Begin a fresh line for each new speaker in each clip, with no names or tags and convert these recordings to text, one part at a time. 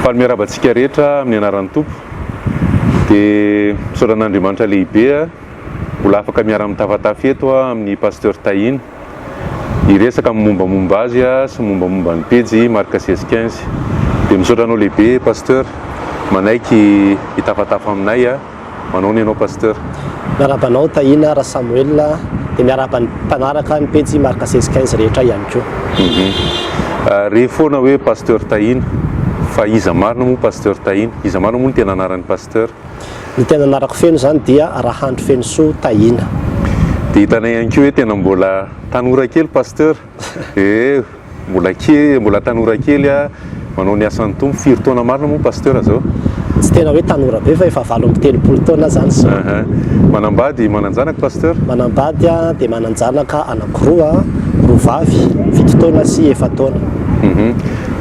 Faly miarahaba antsika rehetra amin'ny anaran'ny Tompo. Dia misaotra an'Andriamanitra lehibe mbola afaka miara-mitafatafa eto amin'ny Pasteur Tahina. Hiresaka amin'ny mombamomba azy sy ny mombamomba ny pejy Marc 16 15. Dia misaotra anao lehibe Pasteur manaiky hitafatafa aminay. Manao ny anao Pasteur.
Miarahaba anao Tahina Rasamoelina dia miarahaba ny mpanaraka ny pejy Marc 16 15 rehetra ihany koa.
Re foana hoe Pasteur Tahina fa iza marina moa Pasteur Tahina? Iza marina moa no tena anaran'i Pasteur?
Ny tena anarako feno izany dia Rahandrofenosoa Tahina.
Dia hitanay ihany koa hoe tena mbola tanora kely Pasteur eh! Mbola kely, mbola tanora kely a, manao ny asan'ny Tompo, firy taona marina moa Pasteur zao?
Tsy tena hoe tanora be fa efa 38 taona aho zany zao.
Aha. Manambady, manan-janaka Pasteur?
Manambady aho dia manan-janaka anankiroa, roa vavy, 7 taona sy 4 taona.
Hum.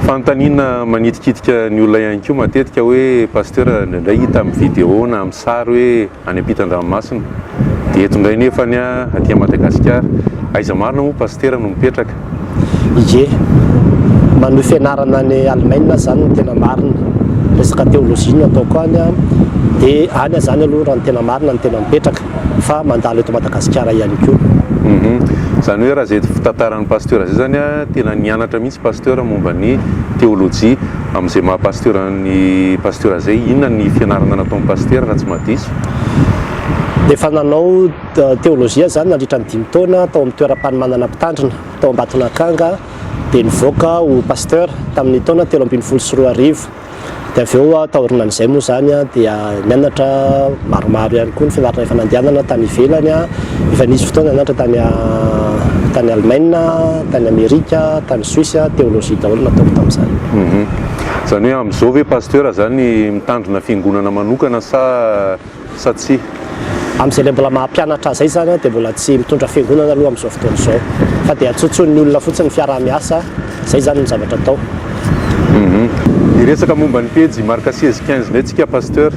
Fanontaniana manitikitika ny olona ihany koa matetika hoe Pasteur indraindray hita amin'ny vidéo na amin'ny sary hoe any ampitan-dranomasina dia eto indray nefany aty Madagasikara. Aiza marina moa Pasitera no mipetraka?
Ie. Manohy fianarana any Allemagne aho izany no tena marina. Resaka théologie no ataoko any dia any aho izany aloha raha ny tena marina no tena mipetraka fa mandalo eto Madagasikara ihany koa.
Izany hoe raha izay fitantaran'ny Pasteur izay izany tena nianatra mihitsy Pasteur momba ny théologie. Amin'izay maha Pasteur an'i Pasteur izay, inona ny fianarana nataon'i Pasitera raha tsy mahadiso?
Efa nanao teolojia izany nandritra ny dimy taona tao amin'ny toeram-panomanana mpitandrina tao Ambatonakanga dia nivoaka ho Pasteur tamin'ny taona 2013. Dia avy eo taorianan'izay moa izany dia nianatra maromaro ihany koa ny fianarana efa nandehanana tany ivelany. Efa nisy fotoana nianatra tany tany Allemagne, tany Amerika, tany Suisse, théologie daholo nataoko tamin'izany.
Izany hoe amin'izao ve Pasteur zany mitandrina fiangonana manokana sa sa tsia?
Amin'izay ilay mbola maha mpianatra ahy izay izany dia mbola tsy mitondra fiangonana aloha amin'izao fotoana izao fa dia antsontson'ny olona fotsiny ny fiaraha-miasa, izay izany ny zavatra atao.
Hiresaka momba ny pejy Marc 16 15 indray tsika Pasteur.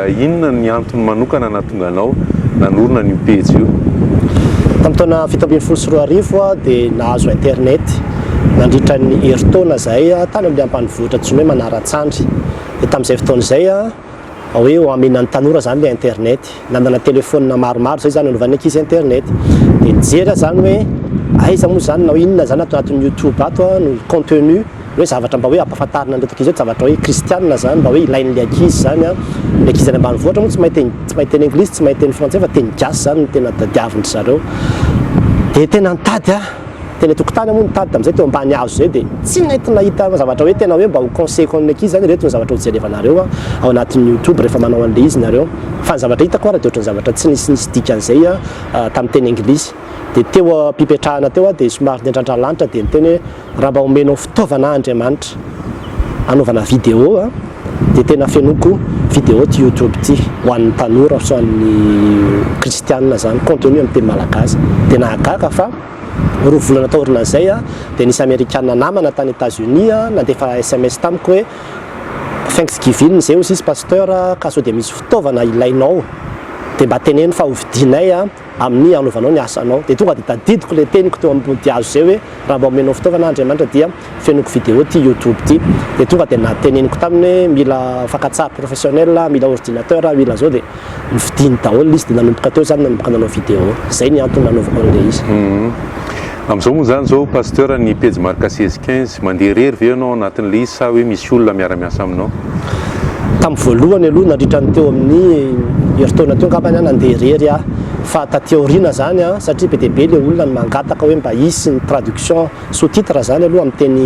Inona ny antony manokana nahatonga anao nanorina an'io pejy io?
Tamin'ny taona 2017 aho dia nahazo internet nandritra ny herintaona izahay tany amin'ny ambanivohitra antsoina hoe Manaratsandry. Dia tamin'izay fotoana izay hoe ho amena ny tanora izany ilay internet. Nanana telephone maromaro izay izany nanaovan'ny ankizy internet. Dia nijery aho izany hoe aiza moa izany na hoe inona izany ato anatin'ny youtube ato no contenu hoe zavatra mba hoe ampahafantarina an'ireto ankizy ireto zavatra hoe kristianina izany mba hoe ilain'ilay ankizy izany an. Ny ankizy any ambanivohitra moa tsy mahay teny tsy mahay teny anglisy, tsy mahay teny frantsay fa teny gasy izany no tena tadiavin-dry zareo. Dia tena nitady aho. Teny an-tokotany aho moa nitady tamin'izay teo ambany hazo izay dia tsy nety nahita zavatra hoe tena hoe mba ho conseil-ko amin'ny ankizy izany ireto ny zavatra hojerevanareo ao anatin'ny youtube rehefa manao an'ilay izy nareo. Fa ny zavatra hitako ara dia ohatran'ny zavatra tsy nisinisy dikany izay tamin'ny teny anglisy. Dia teo am-pipetrahana teo aho dia somary niandrandra lanitra dia niteny hoe raha mba omenao fitaovana aho Andriamanitra hanaovana vidéo dia tena fenoiko vidéo ity youtube ity ho an'ny tanora sy ho an'ny kristianina izany, contenu amin'ny teny malagasy. Dia nahagaga fa roa volana taorinan'izay dia nisy amerikana namana tany Etats Unis nandefa sms tamiko hoe Thanksgiving izay hozy izy pasteur ka sao dia misy fitaovana ilainao dia mba teneno fa hovidianay amin'ny hanaovanao ny asanao. Dia tonga dia tadidiko ilay teniko teo ambody hazo izay hoe raha mba omenao fitaovana Andriamanitra dia fenoiko vidéo ity youtube ity. Dia tonga dia nateneniko taminy hoe mila fakan-tsary professionnel, mila ordinateur, mila zao dia Novidiany daholo ilay izy dia nanomboka teo zany nanomboka nanao vidéo. Zay ny antony nanaovako an'ilay izy.
Amin'izao moa izany izao Pasteur ny pejy Marc 16 15 mandeha irery ve ianao ao anatin'ilay izy sa hoe misy olona miara-miasa aminao?
Tamin'ny voalohany aloha nandritra ny teo amin'ny herintaona teo angambany aho nandeha irery aho fa taty aoriana izany an, satria be dia be ilay olona no mangataka hoe mba hisy ny traduction sous titre izany aloha amin'ny teny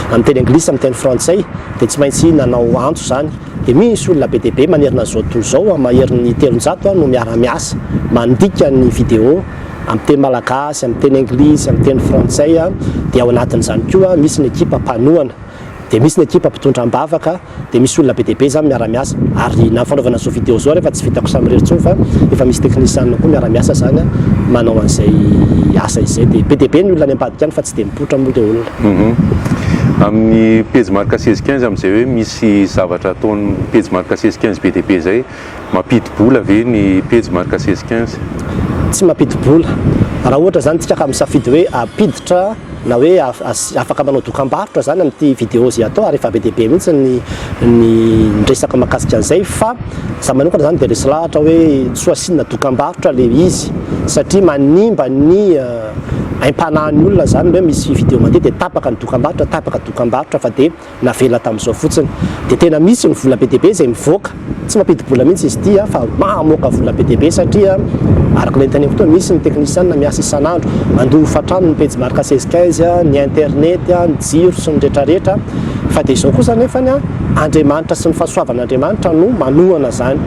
amin'ny teny anglisy amin'ny teny frantsay dia tsy maintsy nanao antso izany. Dia misy olona be dia be manerana an'izao tontolo izao, maherin'ny 300 no miara-miasa mandika ny vidéo amin'ny teny malagasy, amin'ny teny anglisy, amin'ny teny frantsay, dia ao anatin'izany koa misy ny ekipa mpanohana, dia misy ny ekipa mpitondra am-bavaka, dia misy olona be dia be izany miara-miasa, ary na ny fanaovana an'izao vidéo izao ary efa tsy vitako samirery intsony fa efa misy teknisianina koa miara-miasa izany manao an'izay asa izay, dia be dia be ny olona any ambadika any fa tsy dia mipoitra moa ilay olona.
Amin'ny pejy Marc 16 15 amin'izay hoe misy zavatra ataon'ny pejy Marc 16 15 be dia be izay, mampidi-bola ve ny pejy Marc 16 15?
Tsy mampidi-bola. Raha ohatra izany tsika ka misafidy hoe hampiditra na hoe afaka manao dokambarotra izany amin'ity vidéo izay atao ary efa be dia be mihitsy ny ny resaka mahakasika an'izay fa za manokana izany dia resy lahatra hoe tsy ho asiana dokambarotra ilay izy satria manimba ny aim-panahin'ny olona izany hoe misy vidéo mandeha dia tapaka ny dokambarotra tapaka dokambarotra fa dia navela tamin'izao fotsiny. Dia tena misy ny vola be dia be izay mivoaka. Tsy mampidi-bola mihitsy izy ity fa mamoaka vola be dia be satria araka ilay noteneniko teo, misy ny teknisianina miasa isan'andro, mandoa hofantrano ny pejy marque 16 quinze, ny internet, ny jiro sy ny retraretra. Fa dia izao kosa anefany, Andriamanitra sy ny fahasoavan'Andriamanitra no manohana izany.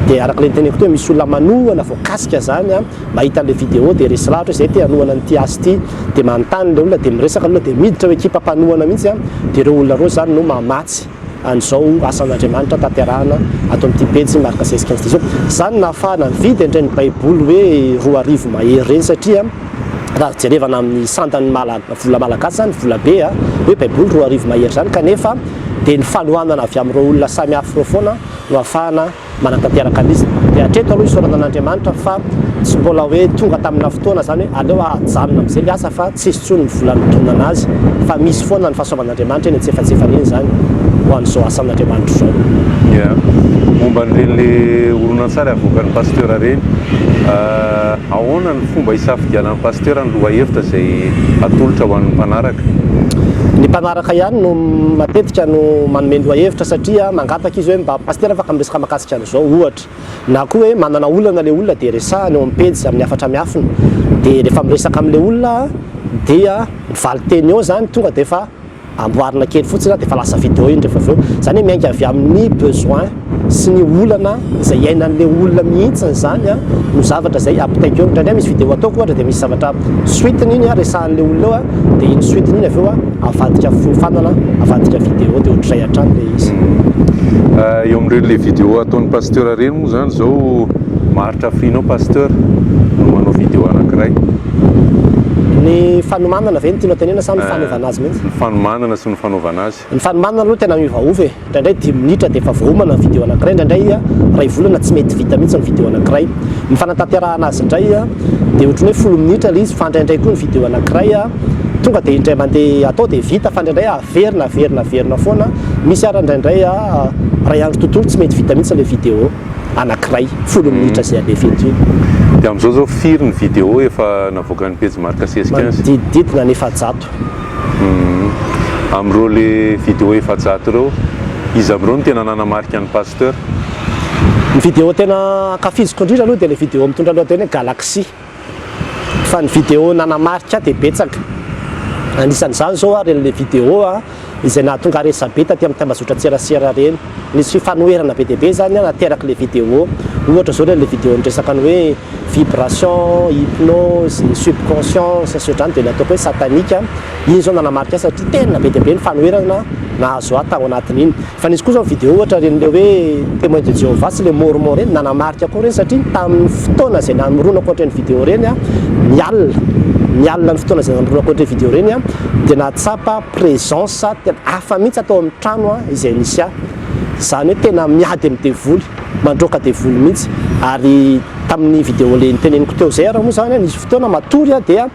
Dia araka ilay noteneniko teo, misy olona manohana voakasika izany. mahita an'ilay vidéo dia resy lahatra hoe zay te hanohana an'ity asa ity dia manontany ilay olona dia miresaka aloha dia miditra ho ekipa mpanohana mihitsy an, dia ireo olona ireo izany no mamatsy an'izao asan'Andriamanitra tanterahana ato amin'ity pejy Marc 16 quinze izao. Izany no nahafahana nividy an'ireny baiboly hoe 2000 mahery ireny satria raha jerevana amin'ny sandan'ny mala vola malagasy izany vola be an, hoe baiboly 2000 mahery izany kanefa dia ny fanohanana avy amin'ireo olona samihafa ireo foana no ahafahana manatanteraka an'izy. Dia hatreto aloha isaorana an'Andriamanitra fa tsy mbola hoe tonga tamina fotoana izany hoe aleo ajanona amin'izay ilay asa fa tsisy intsony ny vola nidonana azy fa misy foana ny fahasoavan'Andriamanitra eny antsefatsefany eny izany ho an'izao asan'Andriamanitra izao.
Ya. Momba an'ireny le horonantsary avoakan'ny Pasteur ireny, ahoana ny fomba isafidianan'ny Pasteur ny lohahevitra izay atolotra ho an'ny mpanaraka?
Ny mpanaraka ihany no matetika no manome ny lohahevitra satria mangataka izy hoe mba Pasitera afaka miresaka makasika an'izao ohatra. Na koa hoe manana olana ilay olona dia resahany eo amin'ny pejy amin'ny hafatra miafina. Dia rehefa miresaka amin'ilay olona dia ny valinteny eo izany tonga dia efa amboarina kely fotsiny dia efa lasa video iny rehefa avy eo. Izany hoe miainga avy amin'ny besoin sy ny olana izay iainan'ilay olona mihitsy izany no zavatra izay ampitaiko eo. Indraindray misy video ataoko ohatra dia misy zavatra suite-ny iny resahan'ilay olona eo dia iny suite-ny iny avy eo avadika fiofanana, avadika video dia ohatr'izay hatrany ilay izy.
Eo amin'ireny le video ataon'ny pasteur ireny moa izany izao maharitra hafiriana eo pasteur no manao video anankiray?
Ny fanomanana ve no tianao tenenina sa ny fanaovana azy mihitsy?
Ny fanomanana sy ny fanaovana azy.
Ny fanomanana aloha tena miovaova e! Indraindray dimy minitra dia efa voaomana ny video anankiray, indraindray iray volana tsy mety vita mihitsy ny video anankiray. Ny fanatanterahana azy indray dia ohatran'ny hoe folo minitra ilay izy fa indraindray koa ny video anankiray tonga dia indray mandeha atao dia vita fa indraindray averina averina averina foana. Misy ary indraindray iray andro tontolo tsy mety vita mihitsy ilay video anankiray, folo minitra izay alefa eto iny.
Dia amin'izao izao firy ny video efa navoakan'ny pejy Marc 16 quinze?
Manodidididina ny 400.
Amin'ireo le vidéo 400 ireo, iza amin'ireo no tena nanamarika an'i Pasteur?
Ny vidéo tena ankafiziko indrindra aloha dia ilay vidéo mitondra lohateny hoe Galaxy. Fa ny vidéo nanamarika ahy dia betsaka. Anisan'izany izao ary ilay vidéo izay nahatonga resabe taty amin'ny tambazotran-tserasera ireny. Nisy fifanoherana be dia be izany naterak'ilay vidéo. Ohatra izao ilay vidéo niresaka ny hoe vibration, hypnose, subconscience sy ohatr'izany dia ny ataoko hoe satanique, iny izao nanamarika ahy satria tena be dia be ny fanoherana nahazo ahy tao anatin'iny. Fa nisy koa izao vidéo ohatra ireny ilay hoe témoin de Jéhovah sy ilay mormon ireny, nanamarika koa ireny satria tamin'ny fotoana izay namoronako an'ireny vidéo ireny aho, ny alina, ny alina ny fotoana izay namoronako an'ireny vidéo ireny aho dia nahatsapa présence tena hafa mihitsy tao amin'ny trano izay nisy ahy. Izany hoe tena miady amin'ny devoly. Mandroaka devoly mihitsy ary tamin'ny vidéo le niteneniko teo zay ary moa zany nisy fotoana matory aho dia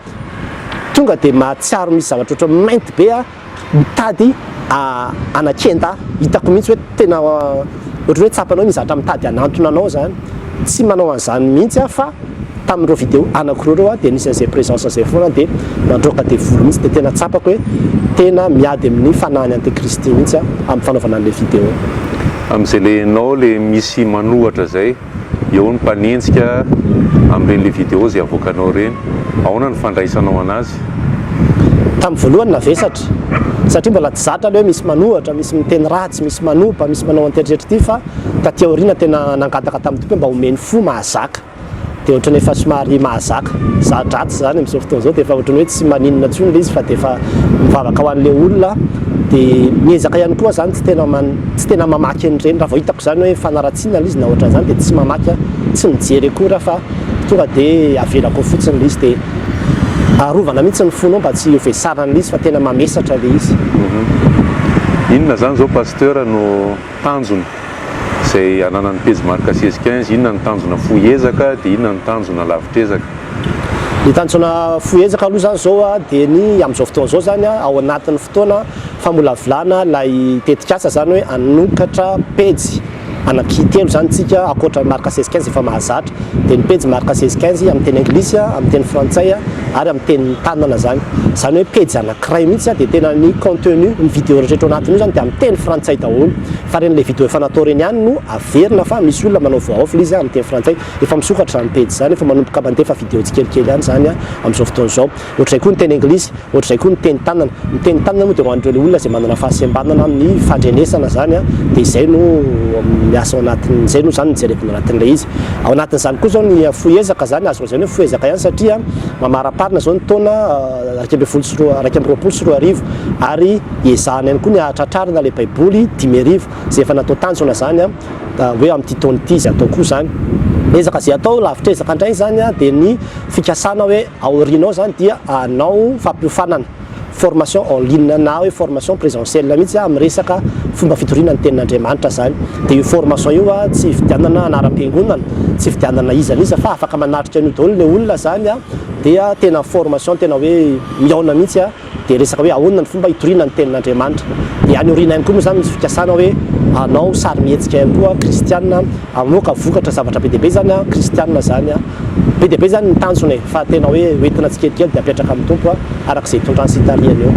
tonga dia mahatsiaro misy zavatra ohatran'ny mainty be aho mitady anakenda ahy hitako mihitsy hoe tena ohatran'ny hoe tsapanao hoe misy zavatra mitady hanantona anao zany tsy manao an'izany mihitsy aho fa tamin'ireo vidéo anankiroa ireo aho dia nisy an'izay présence izay foana dia mandroaka devoly mihitsy dia tena tsapako hoe tena miady amin'ny fanahin'ny antikristy mihitsy aho amin'ny fanaovana an'ilay vidéo.
Amin'izay le enao le misy manohatra zay eo ny mpanenjika amin'ireny le vidéo zay avoakanao ireny, ahoana ny fandraisanao anazy?
Tamin'ny voalohany navesatra satria mbola tsy zatra le hoe misy manohatra, misy miteny ratsy, misy manopa, misy manao an'ity ity fa taty aoriana tena nangataka tamin'ny Tompo hoe mba omeny fo mahazaka. dia ohatran'ny efa somary mahazaka za-dratsy izany amin'izao fotoana izao dia efa ohatran'ny hoe tsy maninona intsony ilay izy fa dia efa mivavaka ho an'ilay olona dia miezaka ihany koa zany tsy tena man tsy tena mamaky an'ireny raha vao hitako izany hoe fanaratsiana ilay izy na ohatran'izany dia tsy mamaky aho tsy mijery akory aho fa tonga dia avelako ao fotsiny ilay izy dia arovana mihitsy ny fonao mba tsy ho vesaran'ilay izy fa tena mamesatra ilay izy.
Inona izany izao Pasteur no tanjona izay ananan'ny pejy Marc 16 15, inona ny tanjona fohy ezaka dia inona ny tanjona lavitr'ezaka?
Ny tanjona fohy ezaka aloha izany izao dia ny amin'izao fotoana izao izany ao anatin'ny fotoana famolavolana ilay tetikasa izany hoe hanokatra pejy anaky telo izany tsika ankoatra ny marque 16 15 efa mahazatra dia ny pejy marque 16 15 amin'ny teny anglisy, amin'ny teny frantsay ary amin'ny tenin'ny tanana izany. Izany hoe pejy anankiray mihitsy dia tena ny contenu, ny vidéo rehetra ao anatin'io izany dia amin'ny teny frantsay daholo fa ireny ilay vidéo efa natao ireny ihany no averina fa misy olona manao voix off ilay izy amin'ny teny frantsay. Efa misokatra izany pejy izany, efa manomboka mandefa video tsikelikely ihany izany amin'izao fotoana izao. Ohatr'izay koa ny teny anglisy, ohatr'izay koa ny teny tanana. Ny teny tanana moa dia ho an'ireo ilay olona izay manana fahasembanana amin'ny fandrenesana izany dia izay no miasa ao anatin'ny, izay no izany no jerevina ao anatin'ilay izy. Ao anatin'izany koa izao ny fohy ezaka izany, azo lazaina hoe fohy ezaka ihany satria mamaraparina izao ny taona 2011 2021 ary ezahana ihany koa ny hahatratrarana ilay baiboly 5000 izay efa natao tanjona izany. hoe amin'ity taona ity izay atao koa izany. Ezaka izay atao lavitra ezaka indray izany dia ny fikasana hoe aoriana ao izany dia hanao fampiofanana, formation en ligne na hoe formation présentielle mihitsy amin'ny resaka fomba fitoriana ny tenin'Andriamanitra izany. Dia io formation io tsy hividianana anaram-piangonana, tsy hividianana iza n'iza fa afaka manatrika an'io daholo ilay olona izany dia tena formation tena hoe mihaona mihitsy. Dia resaka hoe ahoana ny fomba hitoriana ny tenin'Andriamanitra. Dia any aoriana ihany koa moa izany misy fikasana hoe hanao sarimihetsika ihany koa kristiana, hamoaka vokatra zavatra be dia be izany an, kristiana izany an. Be dia be izany ny tanjona e, fa tena hoe hoentina tsikelikely dia apetraka amin'ny Tompo araka izay itondrany sy itarihany eo.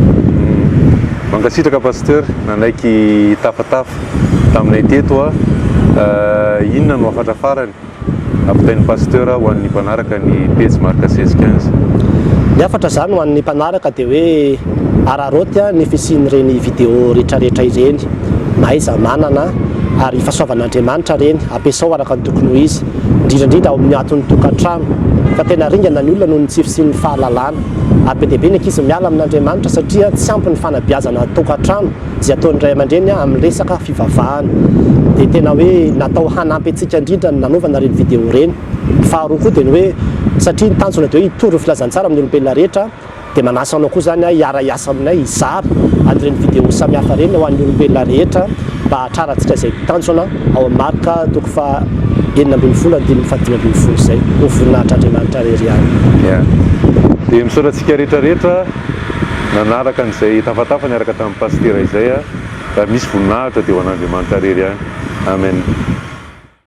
Mankasitraka Pasteur nanaiky hitafatafa taminay teto a. Inona no hafatra farany? Ampitain'ny Pasteur ho an'ny mpanaraka ny pejy Marc 16 15.
Ny hafatra izany ho an'ny mpanaraka dia hoe araraoty ny fisian'ireny vidéo retraretra ireny, mahaiza manana ary fahasoavan'Andriamanitra ireny, ampiasao araka ny tokony ho izy, indrindra indrindra ao amin'ny aton'ny tokantrano, fa tena ringana ny olona noho ny tsy fisian'ny fahalalana, ary be dia be ny ankizy miala amin'Andriamanitra satria tsy ampy ny fanabeazana tokantrano. izay ataon'ny ray aman-dreny amin'ny resaka fivavahana. Dia tena hoe natao hanampy antsika indrindra ny nanaovana ireny vidéo ireny. Ny faharoa koa dia ny hoe satria ny tanjona dia hoe hitory ny filazantsara amin'ny olombelona rehetra dia manasa anao koa izany aho hiara-hiasa aminay hizara an'ireny vidéo samihafa ireny ho an'ny olombelona rehetra mba hahatrarantsika izay tanjona ao amin'ny Marka toko faha 16 andininy faha 15 izay. Ho voninahitr'Andriamanitra irery ihany.
Yeah. Dia misaotra antsika rehetra rehetra. Nanaraka an'izay tafatafa niaraka tamin'i Pasitera izay aho, raha misy voninahitra dia ho an'Andriamanitra irery ihany. Amen.